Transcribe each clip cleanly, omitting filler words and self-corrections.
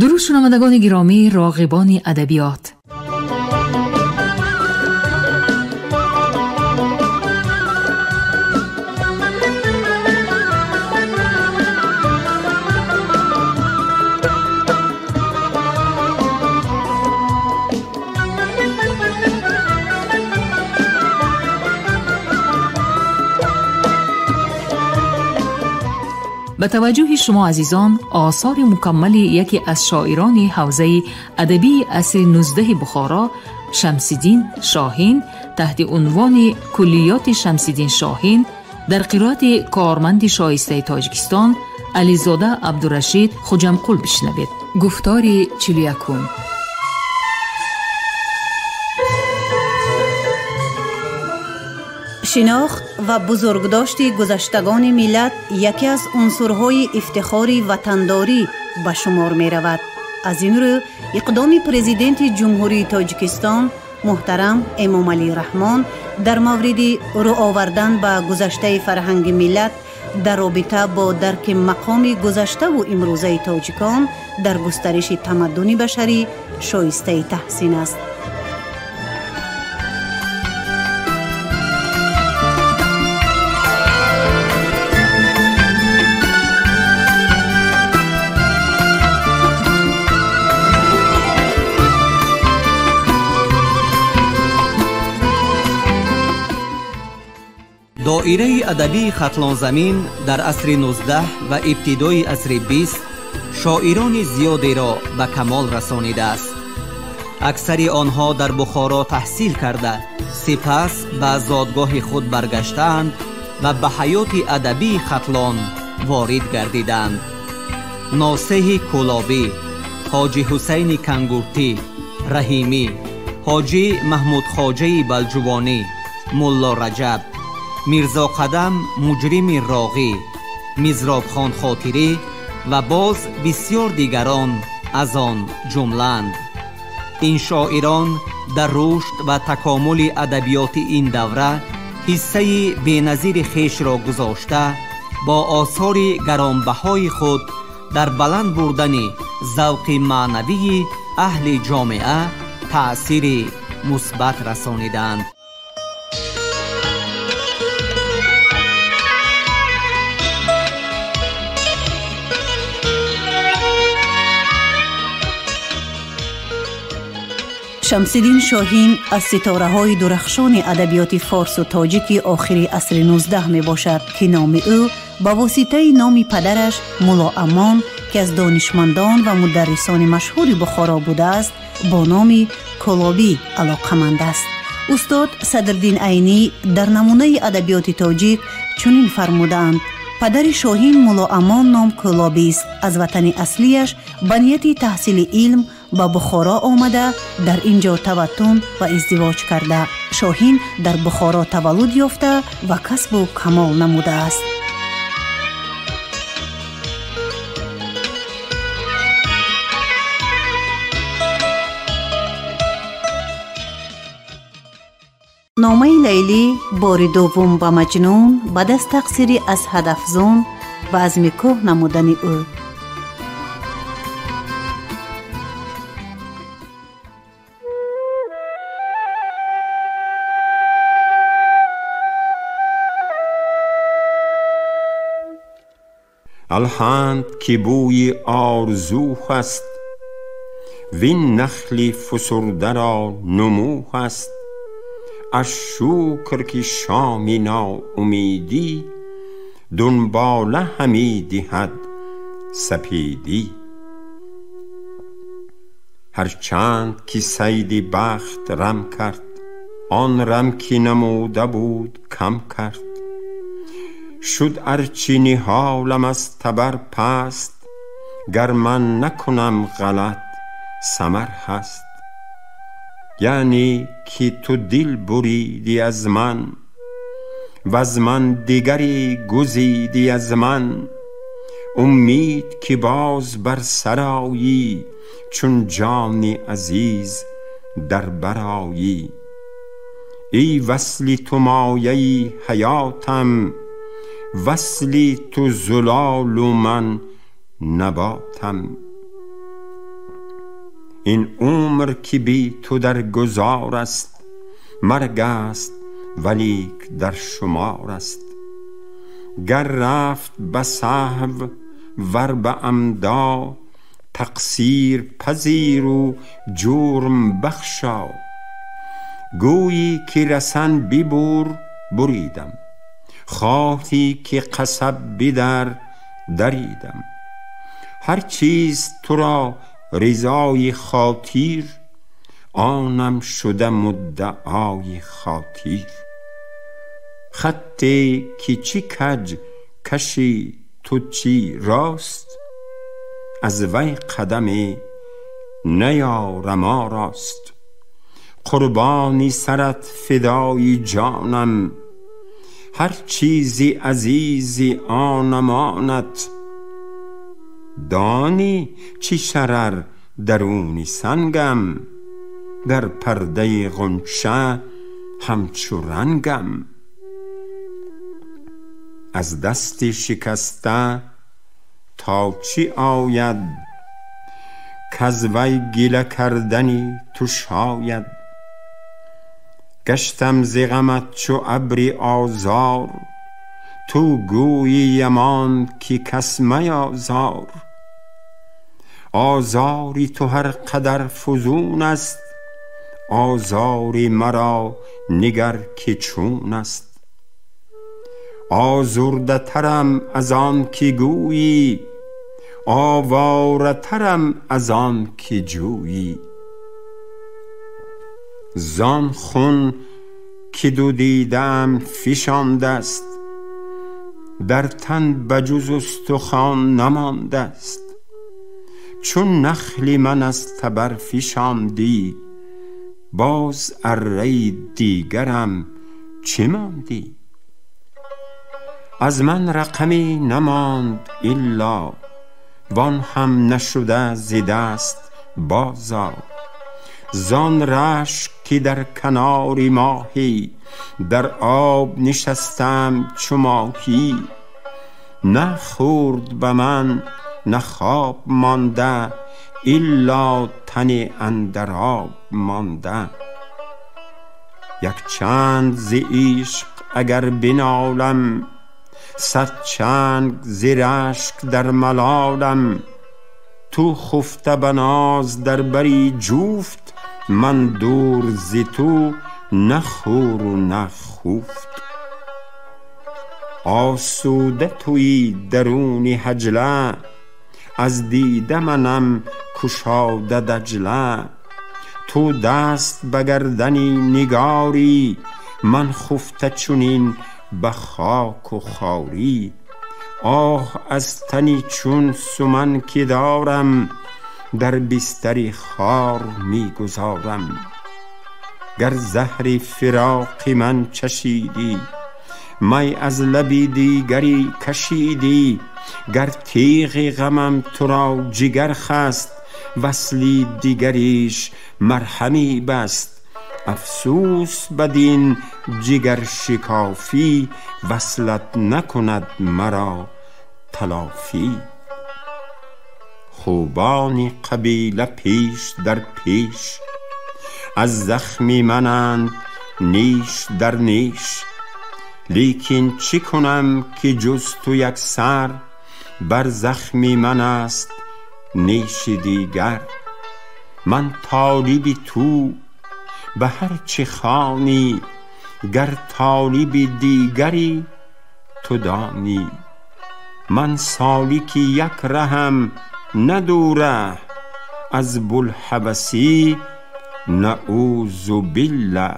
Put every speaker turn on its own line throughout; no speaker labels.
Дуруд шунавандагони гиромӣ, роғибони адабиёт. Ба таваҷҷӯҳи шумо азизон осори мукаммали яке аз шоирони ҳавзаи адабии асри 19 Бухоро Шамсиддин Шоҳин таҳти унвони Куллиёти Шамсиддин Шоҳин дар қироати корманди шоистаи Тоҷикистон Ализода Абдурашид Хуҷамқул бишнавед. Гуфтори 41.
Шинохт ва бузургдошти гузаштагони миллат яке аз унсурҳои ифтихори ватандорӣ ба шумор меравад. Аз ин рӯ иқдоми президенти Ҷумҳурии Тоҷикистон муҳтарам Эмомалӣ Раҳмон дар мавриди рӯ овардан ба гузаштаи фарҳанги миллат дар робита бо дарки мақоми гузаштаву имрӯзаи тоҷикон дар густариши тамаддуни башарӣ шоистаи таҳсин аст.
Доираи адабии Хатлонзамин дар асри 19 ва ибтидои асри 20 шоирони зиёдеро ба камол расонидааст. Аксари онҳо дар Бухоро таҳсил карда, сипас ба зодгоҳи худ баргаштаанд ва ба ҳаёти адабии Хатлон ворид гардиданд. Носеҳи Кӯлобӣ, Ҳоҷи Ҳусайни Кангуртӣ, Раҳимӣ, Ҳоҷи Маҳмудхоҷаи Балҷувонӣ, Мулло Раҷаб, Мирзо Қадам Муҷрими Роғӣ, Мизробхон Хотирӣ ва боз бисёр дигарон аз он ҷумлаанд. Ин шоирон дар рушд ва такомули адабиёти ин давра ҳиссаи беназири хешро гузошта, бо осори гаронбаҳои худ дар баланд бурдани завқи маънавии аҳли ҷомеа таъсири мусбат расонидаанд.
Шамсиддин Шоҳин аз ситораҳои дурахшони адабиёти форсу тоҷики охири асри 19 мебошад, ки номи ӯ ба воситаи номи падараш Мулло Амон, ки аз донишмандон ва мударрисони машҳури Бухоро будааст, бо номи Кӯлобӣ алоқаманд аст. Устод Садриддин Айнӣ дар намунаи адабиёти тоҷик чунин фармудаанд: падари Шоҳин Мулло Амон ном Кӯлобист. Аз ватани аслияш ба нияти таҳсили илм ба Бухоро омада, дар ин ҷо таваттун ва издивоҷ карда. Шоҳин дар Бухоро таваллуд ёфта ва касбу камол намудааст. Номаи Лайлӣ бори дуввум ба Маҷнун баъд аз тақсири аз ҳадафзун ва азми кӯҳ намудани ӯ.
Алҳамд ки бӯи орзу ҳаст, вин нахли фусурдаро нумӯ ҳаст. Аз шукр ки шоми ноумидӣ дунбола ҳамӣ диҳад сапедӣ. Ҳарчанд ки сайди бахт рам кард, он рам ки намуда буд кам кард. Шуд арчи ниҳолам аз табар паст, гар ман накунам ғалат самар ҳаст. Яъне ки ту дил буридӣ аз ман, ваз ман дигаре гузидӣ аз ман. Умед ки боз бар сар оӣ, чун ҷони азиз дар бар оӣ. Эй васли ту мояи ҳаётам, васли ту зулолу ман наботам. این عمر که بی تو در گذار است، مرگ است ولیک در شمار است. گر رفت به سهو ور به عمدا، تقصیر پذیر و جرم بخشا. گویی که رسن ببر بریدم، خواهی که قصب بدر دریدم. هر چیز تو را رضای خاطر، آنم شده مدعای خاطر. خطی که چی کج کشی تو چی راست، از وی قدم نیارم آراست. قربانی سرت فدای جانم، هر چیزی عزیزی آنم آنت. دانی چی شرر درونی سنگم، در پرده غنچه همچو رنگم. از دست شکسته تا چی آید، کز وی گله کردنی تو شاید. گشتم ز غمت چو ابری آزار، تو گویی یمان که کس میازار. آزاری تو هر قدر فزون است، آزاری مرا نگر که چون است. آزرده ترم از آن که گویی، آواره ترم از آن که جویی. زان خون که دو دیدم فشانده است، در تن بجز استخوان نمانده است. چون نخل من از تبر فشاندی، باز اره دیگرم چه ماندی؟ از من رقمی نماند الا، وان هم نشده ز دست بازا. زان رشک که در کنار ماهی، در آب نشستم چو ماهی. نه خورد به من نه خواب مانده، الا تن اندر آب مانده. یک چند ز عشق اگر بنالم، صد چنگ ز رشک در ملالم. تو خفته به ناز در بری جفت، من دور ز تو نه خور و نه خفت. آسوده تویی درون حجله، از دیده منم کشاده دجله. تو دست به گردنی نگاری، من خفته چنین به خاک و خواری. آه از تنی چون سمن که دارم، در بستر خار می گذارم. گر زهر فراق من چشیدی، می از لبی دیگری کشیدی. گر تیغ غمم تو را جگر خست، وصلی دیگریش مرهمی بست. افسوس بدین جگر شکافی، وصلت نکند مرا تلافی. خوبان قبیله پیش در پیش، از زخم منند نیش در نیش. لیکن چی کنم که جز تو یک سر، بر زخم من است نیش دیگر. من طالب تو به هر چه خوانی، گر طالب دیگری تو دانی. من سالک یک رهم نه دو ره، از بوالهوسی نعوذ بالله.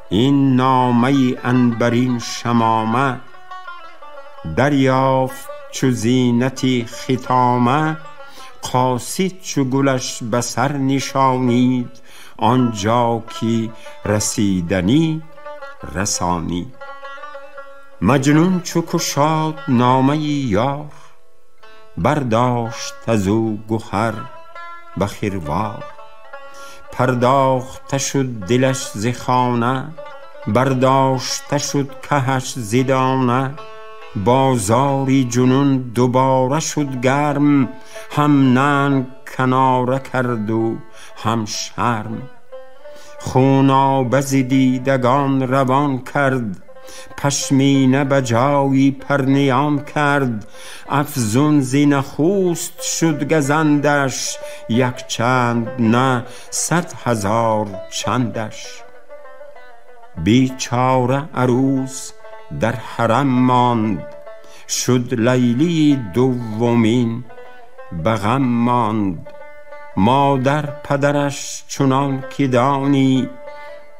این نامه عنبرین شمامه، دریافت چو زینت ختامه. قاصد چو گلش به سر نشانید، آنجا که رسیدنی رسانی. مجنون چو کشاد نامه یار، برداشت از او گهر به خروار. پرداخته شد دلش ز خانه، برداشته شد کهش ز دانه. بازاری جنون دوباره شد گرم، هم ننگ کناره کرد و هم شرم. خونابه ز دیدگان روان کرد، پشمینه به جایی پرنیان کرد. افزون ز نخوست شد گزندش، یک چند نه 100,000 چندش. بیچاره عروس در حرم ماند، شد لیلی دومین به غم ماند. مادر پدرش چنان که دانی،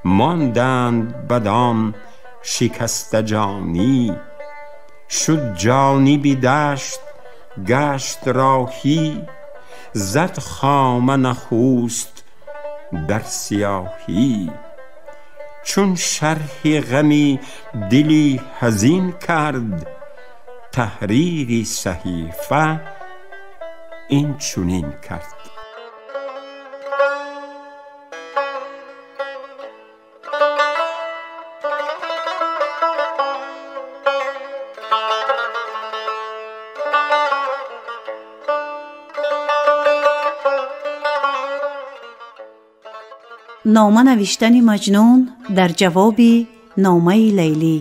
ماندند بدان شکسته جانی. شد جانب دشت گشت راهی، زد خامه نخوست در سیاهی. چون شرح غمی دلی حزین کرد، تحریری صحیفه این چنین کرد.
Нома навиштани Маҷнун дар ҷавоби номаи Лайлӣ.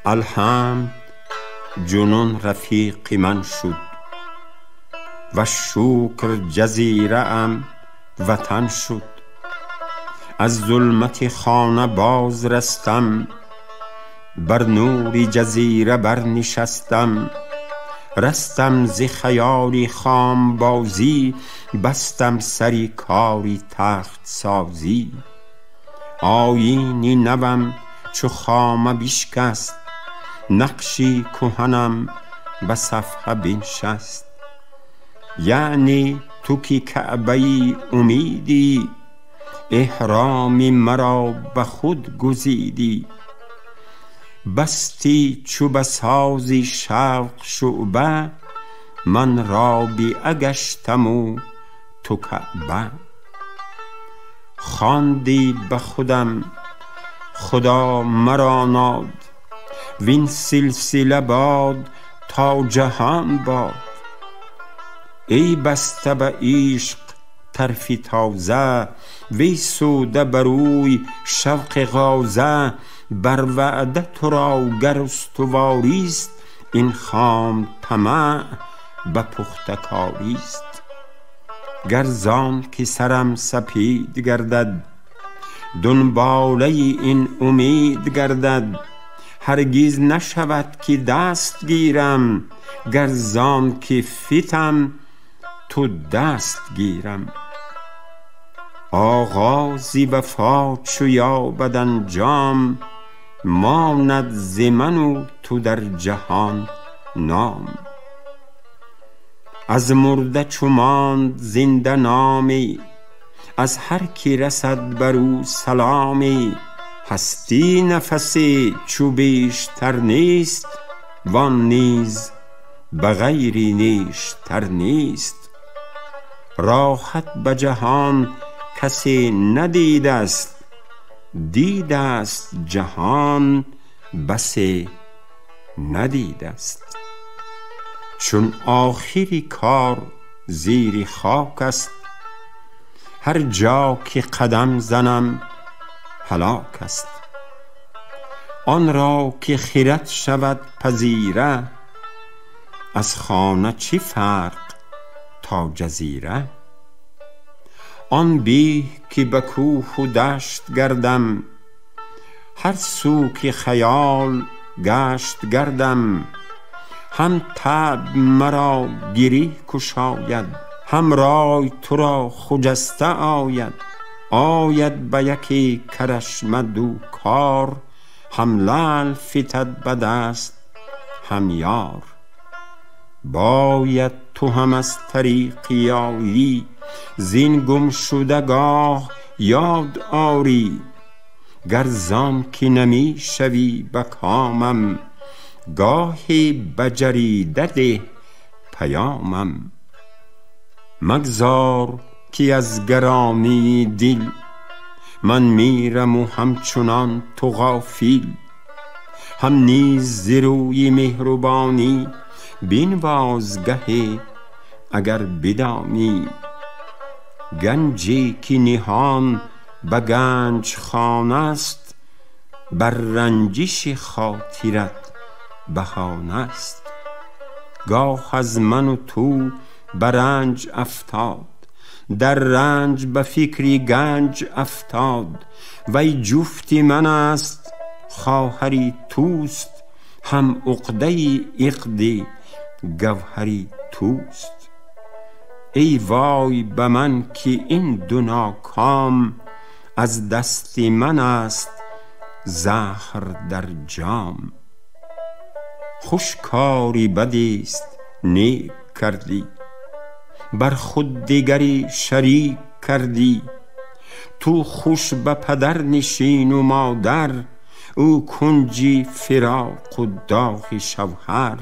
الحمد جنون رفیق من شد و شکر جزیره ام وطن شد. از ظلمت خانه باز رستم، بر نور جزیره برنشستم. رستم ز خیالی خام بازی، بستم سری کاری تخت سازی. آیینی نوم چو خامه بشکست، نقشی کهنم به صفحه بنشست. یعنی تو که کعبه امیدی، احرام مرا به خود گزیدی. بستی چو به ساز شوق شعبه، من رابعه گشتم و تو کعبه. خواندی به خودم خدا مرا ناد، وین سلسله باد تا جهان باد. ای بسته به عشق طرفی تازه، وی سوده بروی شوق غازه. بر وعده تو را گر استواریست، این خام طمع به پخته کاریست. گر زان که سرم سپید گردد، دنباله این امید گردد. هرگز نشود که دست گیرم، گر زان که فتم تو دست گیرم. آغازی وفا چو یابد انجام، ماند ز من و تو در جهان نام. از مرده چو ماند زنده نامی، از هر کی رسد بر او سلامی. هستی نفسی چو بیشتر نیست، وان نیز به غیری نیشتر نیست. راحت به جهان کسی ندیده است، دیده است جهان بسی ندیده است. چون آخری کار زیر خاک است، هر جا که قدم زنم هلاک است. آن را که خیرت شود پذیره، از خانه چه فرق تا جزیره. آن بیه که به کوه و دشت گردم، هر سو که خیال گشت گردم. هم طبع مرا گره کشاید، هم رای تو را خجسته آید. آید به یکی کرشمه دو کار، هم لعل فتد به دست هم یار. باید تو هم از طریق آیی، زین گم شده گاه یاد آری. گر زان که نمی شوی به کامم، گاهی به جریده ده پیامم. مگذار که از گرانی دل من میرم و همچنان تو غافل. هم نیز ز روی مهربانی بنواز گهی اگر بدانی. گنجی که نهان به گنج خانه است، بر رنجش خاطرت بهانه است. گاه از من و تو به رنج افتاد، در رنج به فکری گنج افتاد. وی جفت من است خواهری توست، هم عقده عقد گوهری توست. ای وای به من که این دو ناکام، از دست من است زهر در جام. خوش کاری بدی است نیک کردی، بر خود دیگری شریک کردی. تو خوش به پدر نشین و مادر، او کنجی فراق و داغ شوهر.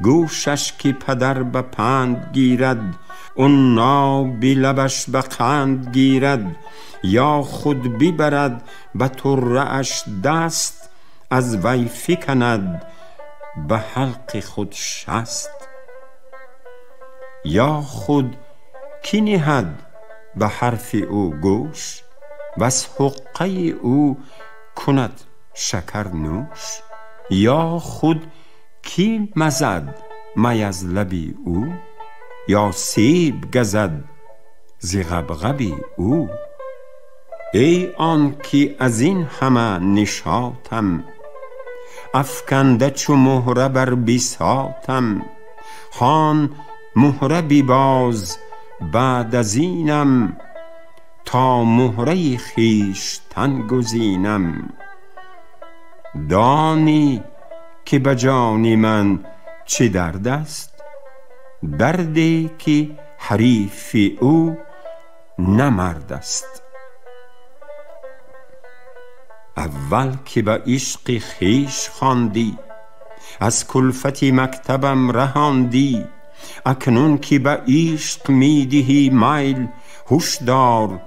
گوشش که پدر به پند گیرد، اون ناب لبش به قند گیرد. یا خود ببرد به طره اش دست، از وی فکند به حلق خود شست. یا خود کی نهد به حرف او گوش، وز حقه او کند شکر نوش. یا خود کی مزد می از لب او، یا سیب گزد ز غبغب او. ای آن که از این همه نشاطم، افکنده چو مهره بر بساطم. هان مهره بباز بعد از اینم، تا مهره خویشتن گزینم. دانی که به جان من چه درد است، دردی که حریف او نه مرد است. اول که به عشق خویش خواندی، از کلفت مکتبم رهاندی. اکنون که به عشق می دهی میل، هش دار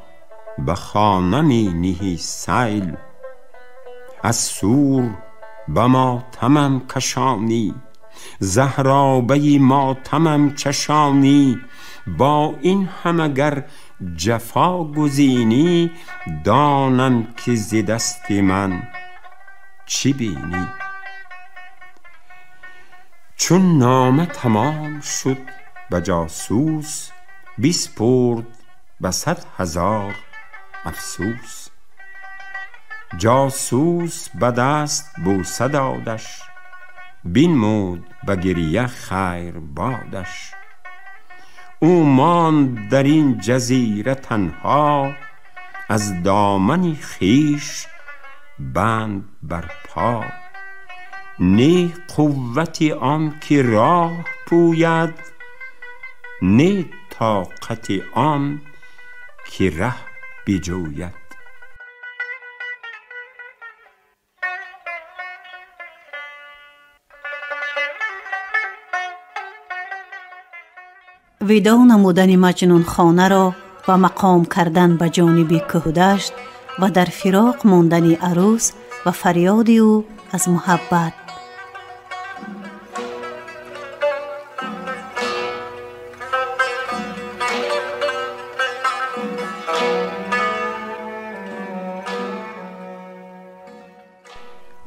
به خانه می نهی سیل. از سور به ماتمم کشانی، زهرابه ماتمم چشانی. با این همه گر جفا گزینی، دانم که ز دست من چی بینی. چون نامه تمام شد به جاسوس، بسپرد به 100,000 افسوس. جاسوس به دست بوسه دادش، بنمود به گریه خیر بادش. او ماند در این جزیره تنها، از دامن خویش بند بر پا. نه قوت آن که راه پوید، نه طاقت آن که ره بجوید.
видоъ намудани маҷнунхонаро ва мақом кардан ба ҷониби кӯҳдашт ва дар фироқ мондани арӯс ва фарёди ӯ аз муҳаббат.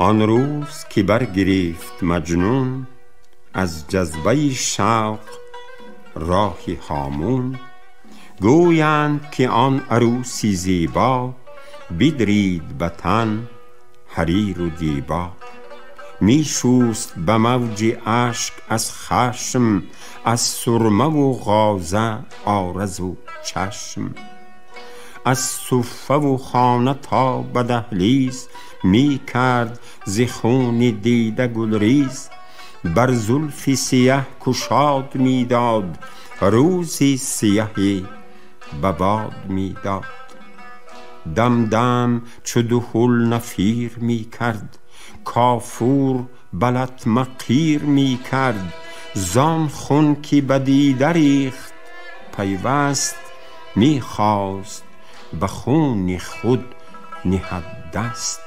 آن روز که برگرفت مجنون از جذبه شوق راه هامون، گویند که آن عروسی زیبا بدرید به تن حریر و دیبا. می شست به موج اشک از خشم، از سرمه و غازه عارض و چشم. از صفه و خانه تا به دهلیز، می کرد ز خون دیده گلریز. بر زلف سیه کشاد می داد، روزی سیهی به باد می داد. دم دم چو دهل نفیر می کرد، کافور به لطمه قیر می کرد. زان خون که به دیده ریخت پیوست، می خواست به خون خود نهد دست.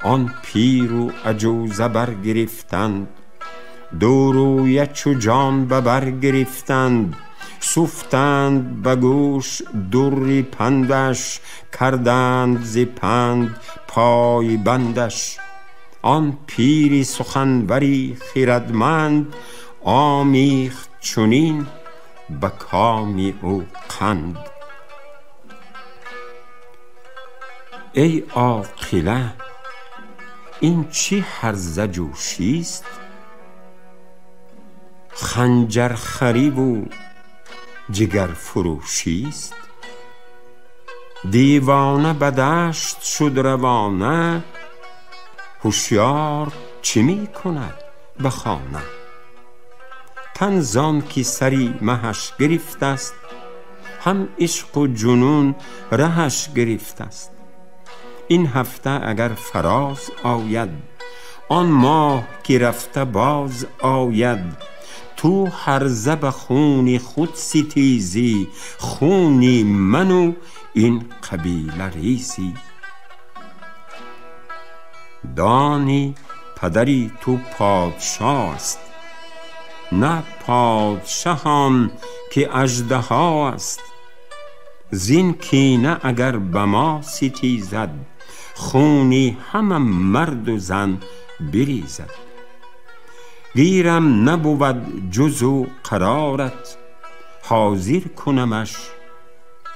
آن پیر و عجوزه برگرفتند، دو رویه چو جان به بر گرفتند. سفتند به گوش در پندش، کردند ز پند پای بندش. آن پیری سخنوری خردمند، آمیخت چنین به کام او قند. ای عاقله این چه هرزه جوشی است؟ خنجر خوری و جگر فروشی است. دیوانه به دشت شد روانه، هوشیار چه می کند به خانه؟ تن زان که سری مهش گرفته است، هم عشق و جنون رهش گرفته است. این هفته اگر فراز آید، آن ماه که رفته باز آید. تو هرزه به خون خود ستیزی، خونی من و این قبیله ریزی. دانی پدری تو پادشاه است، نه پادشهان که اژدها است. زین کینه اگر به ما ستیزد، خونی همه مرد و زن بریزد. گیرم نبود جز او قرارت، حاضر کنمش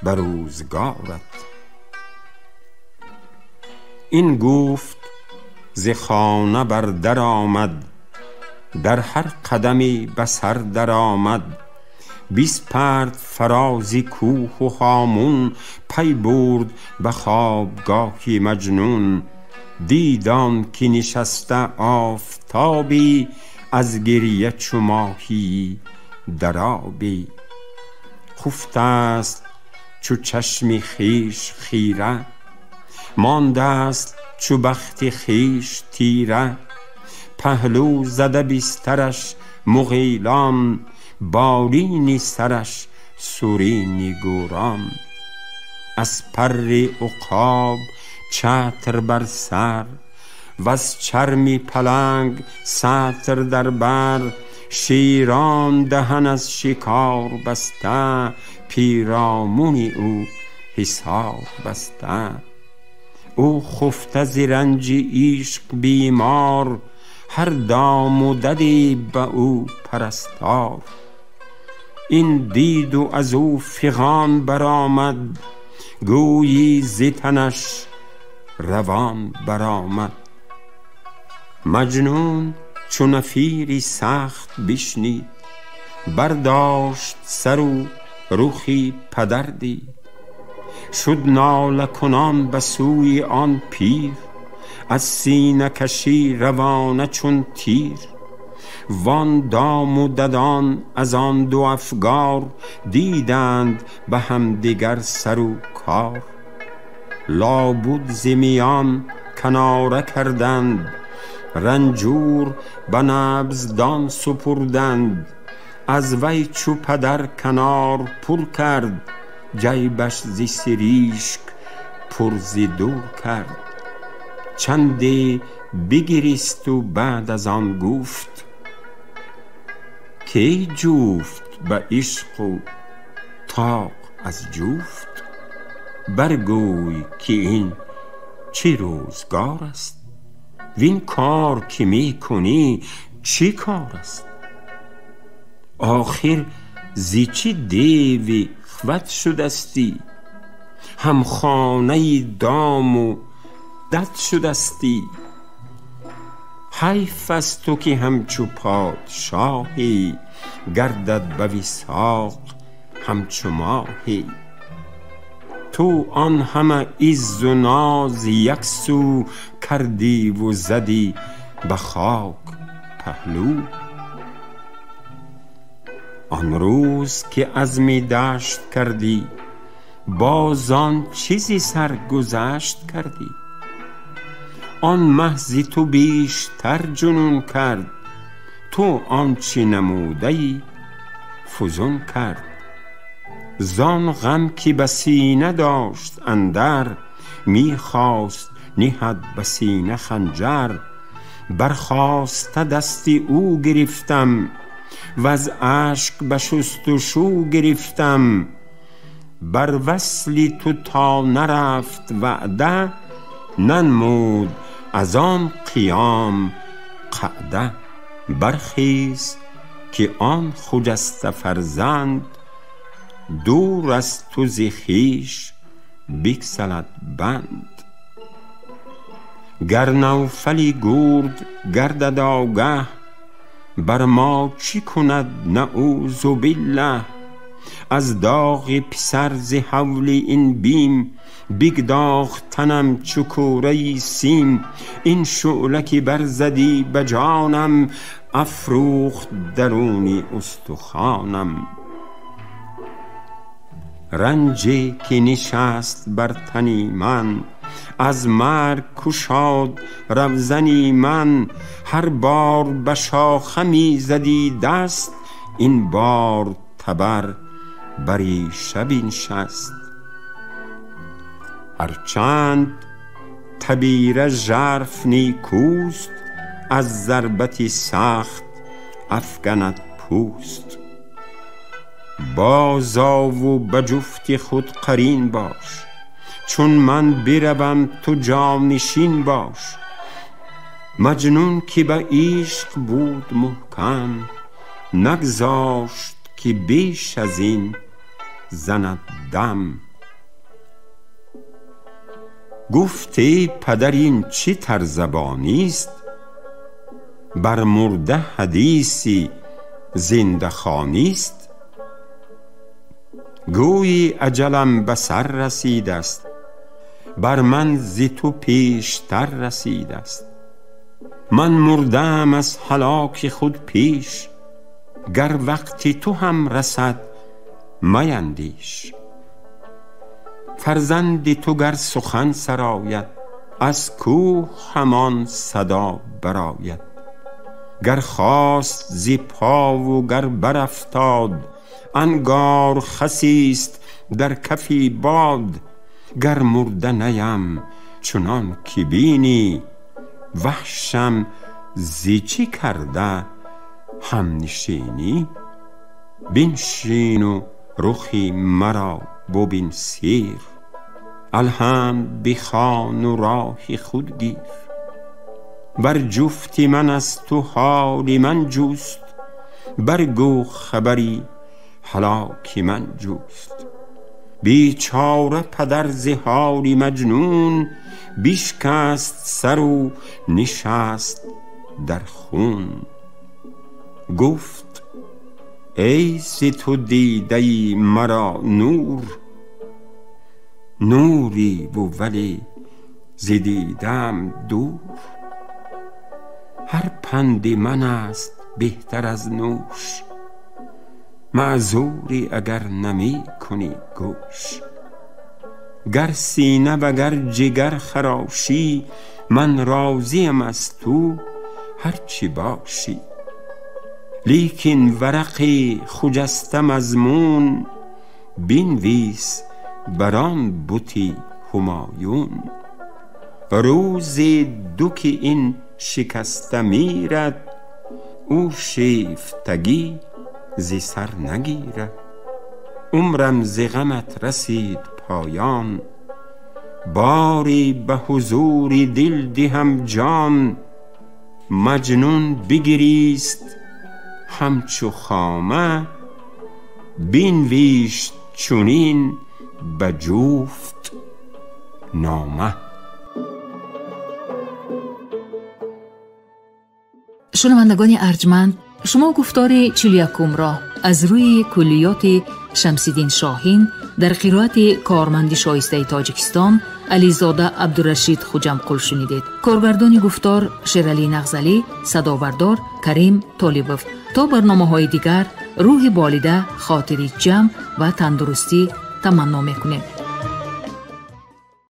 به روزگارت. این گفت ز خانه بر در آمد، در هر قدمی به سر در آمد. بسپرد فراز کوه و هامون، پی برد به خوابگاه مجنون. دید آن که نشسته آفتابی، از گریه چو ماهی در آبی. خفته است چو چشم خویش خیره، مانده است چو بخت خویش تیره. پهلو زده بسترش مغیلان، بالین سرش سرین گوران. از پر عقاب چتر بر سر، وز چرم پلنگ ستر در بر. شیران دهن از شکار بسته، پیرامون او حصار بسته. او خفته ز رنج عشق بیمار، هر دام و ددی به او پرستار. این دید و از او فغان برآمد، گویی ز تنش روان برآمد. مجنون چو نفیری سخت بشنید، برداشت سر و رخی پدر دید. شد ناله کنان به سوی آن پیر، از سینه کشی روانه چون تیر. وان دام و ددان از آن دو افگار، دیدند به همدیگر سر و کار. لابد ز میان کناره کردند، رنجور به نبض دان سپردند. از وی چو پدر کنار پر کرد، جیبش ز سریشک پر ز دور کرد. چندی بگریست و بعد از آن گفت، کی جفت به عشق و طاق از جفت؟ برگوی که این چه روزگار است، وین کار که می کنی چه کار است؟ آخر ز چه دیوی خود شدستی، هم خانه دام و دد شدستی. حیف از تو که همچو پادشاهی، گردد به وثاق همچو ماهی. تو آن همه عز و ناز یک سو کردی و زدی به خاک پهلو. آن روز که عزم دشت کردی، باز آن چیزی سرگذشت کردی. آن مه ز تو بیشتر جنون کرد، تو آنچه نموده ای فزون کرد. زان غم که به سینه داشت اندر، می خواست نهد به سینه خنجر. برخاسته دست او گرفتم، وز اشک به شست و شو گرفتم. بر وصل تو تا نرفت وعده، ننمود از آن قیام قعده. برخیز که آن خجسته فرزند، دور از تو ز خویش بگسلد بند. گر نوفلی گرد گردد آگه، بر ما چه کند نعوذ بالله. از داغ پسر ز هول این بیم، بگداختنم چو کوره سیم. این شعله که برزدی به جانم، افروخت درون استخوانم. رنجی که نشست بر تن من، از مرگ کشاد روزنی من. هر بار به شاخه می زدی دست، این بار تبر بری شب نشست. هرچند تبیره ژرف نیکوست، از ضربتی سخت افکند پوست. باز آ و به جفت خود قرین باش، چون من بروم تو جانشین باش. مجنون که به عشق بود محکم، نگذاشت که بیش از این زند دم. گفت ای پدر این چه ترزبانی است، بر مرده حدیثی زنده خوانی است. گویی اجلم به سر رسیده است، بر من ز تو پیشتر رسیده است. من مردم از هلاک خود پیش، گر وقتی تو هم رسد میندیش. فرزند تو گر سخن سراید، از کوه همان صدا براید. گر خواست ز پا و گر برافتاد، انگار خسی است در کفی باد. گر مرده نیم چنان که بینی، وحشم ز چه کرده همنشینی. بنشین و رخی مرا ببین سیر، الحمد بخوان و راه خود گیر. بر جفت من از تو حال من جست، برگو خبری هلاک من جست. بیچاره پدر ز حال مجنون، بشکست سر و نشست در خون. گفت ای ز تو دیده مرا نور، نوری و ولی ز دیدم دور. هر پند من است بهتر از نوش، معذوری اگر نمی کنی گوش. گر سینه و گر جگر خراشی، من راضیم از تو هرچی باشی. لیکن ورقی خجسته مضمون، بنویس بر آن بتی همایون. روز دو که این شکسته میرد، او شیفتگی ز سر نگیرد. عمرم ز غمت رسید پایان، باری به حضور دل دهم جان. مجنون بگریست همچو خامه، بنویشت چنین به جفت نامه.
Шунавандагони арҷманд, шумо гуфтори 41-ро аз рӯи куллиёти Шамсиддин Шоҳин дар қироати корманди шоистаи Тоҷикистон Ализода Абдурашид Хуҷамқул шунидед. Коргардони гуфтор Шералӣ Нағзалӣ, садобардор Карим Толибов. То барномаҳои дигар рӯҳи болида, хотири ҷамъ ва тандурустӣ таманно мекунем.